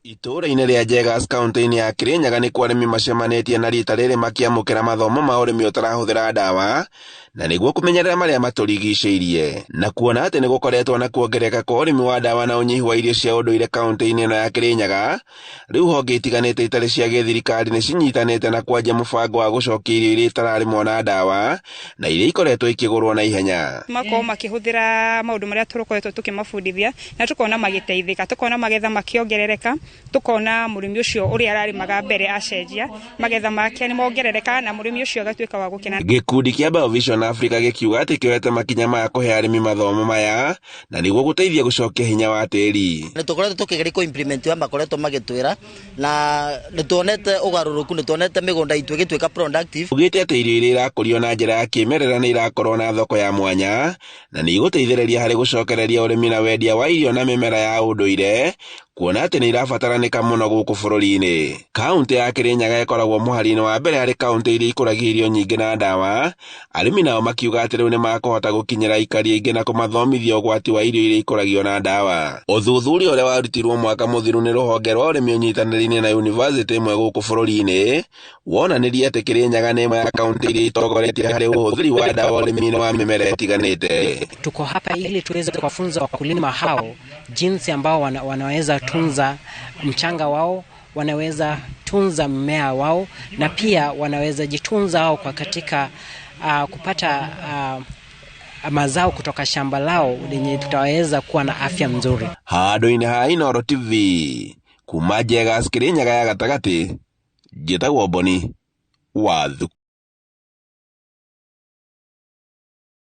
Itũũra-inĩ rĩa Jegas kaunti-inĩ ya Kirinyaga nĩkuo arĩmi macemanĩtie na rita rĩrĩ makĩamũkĩra mathomo ma ũrĩmi ũtarahũthĩra ndawa na nĩguo kũmenyerera marĩa matũrigicĩirie. Na kuona atĩ nĩ gũkoretwo na kuongerereka kwa ũrĩmi wa ndawa na ũnyihu wa irio cia ũndũire kaunti-inĩ ĩno ya Kirinyaga, rĩu honge itiganĩte itarĩ cia gĩthirikari nĩ cinyitanĩte na kwanjia mũbango wa gũcokia irio iria itararĩmwo na ndawa na iria ikoretwo ikĩgũrwo na ihenya. Makorwo makĩhũthĩra maũndũ marĩa tũkoretwo tũkĩmabundithia na tũkona magĩteithĩka, tũkona magetha makĩongerereka, tũkona mũrĩmi ũcio ũrĩa ararĩmaga mbere acenjia, magetha make nĩ mongerereka na mũrĩmi ũcio agatuĩka wa gũkena. Gĩkundi kĩa Biovision Africa gĩkiuga atĩ kĩoete makinya maya kũhe arĩmi mathomo maya na nĩguo gũteithia gũcokia hinya wa tĩri. Nĩ tũkoretwo tũkĩgeria kũ implement ũrĩa makoretwo magĩtwĩra na nĩ tuonete ũgarũrũku, nĩ tuonete mĩgũnda itũ ĩgĩtuĩka productive. Ugĩte atĩ irio iria irakũrio na njĩra ya kĩmerera nĩ irakorwo na thoko ya mwanya na nĩ igũteithĩrĩria harĩ gũcokereria ũrĩmi na wendia wa irio na mĩmera ya ũndũire kuona atĩ nĩ irabataranĩka mũno gũkũ bũrũri-inĩ. Kaunti ya Kirinyaga ĩkoragwo mũhari-inĩ wa mbere harĩ kaunti iria ikũragia irio nyingĩ na ndawa, arĩmi nao makiuga atĩ rĩu nĩ makũhota gũkinyĩra aikari aingĩ na kũmathomithia ũgwati wa irio iria ikũragio na ndawa. Ũthuthuria ũrĩa warutirwo mwaka mũthiru nĩ rũhonge rwa ũrĩmi ũnyitanĩri-inĩ na yunivasĩtĩ ĩmwe gũkũ bũrũri-inĩ wonanirie atĩ Kirinyaga nĩ ĩmwe ya kaunti iria itongoretie harĩ ũhũthĩri wa ndawa ũrĩmi-inĩ wa mĩmera ĩtiganĩte. Tuko hapa ili tuweze kuwafunza wakulima hao jinsi ambao wanaweza tunza mchanga wao, wanaweza tunza mmea wao na pia wanaweza jitunza wao kwa katika kupata mazao kutoka shamba lao lenye tutaweza kuwa na afya nzuri. Handũ-inĩ ha Inooro TV kuma Jegas Kirinyaga ya gatagatĩ, njĩtagwo Boni wa Thuku.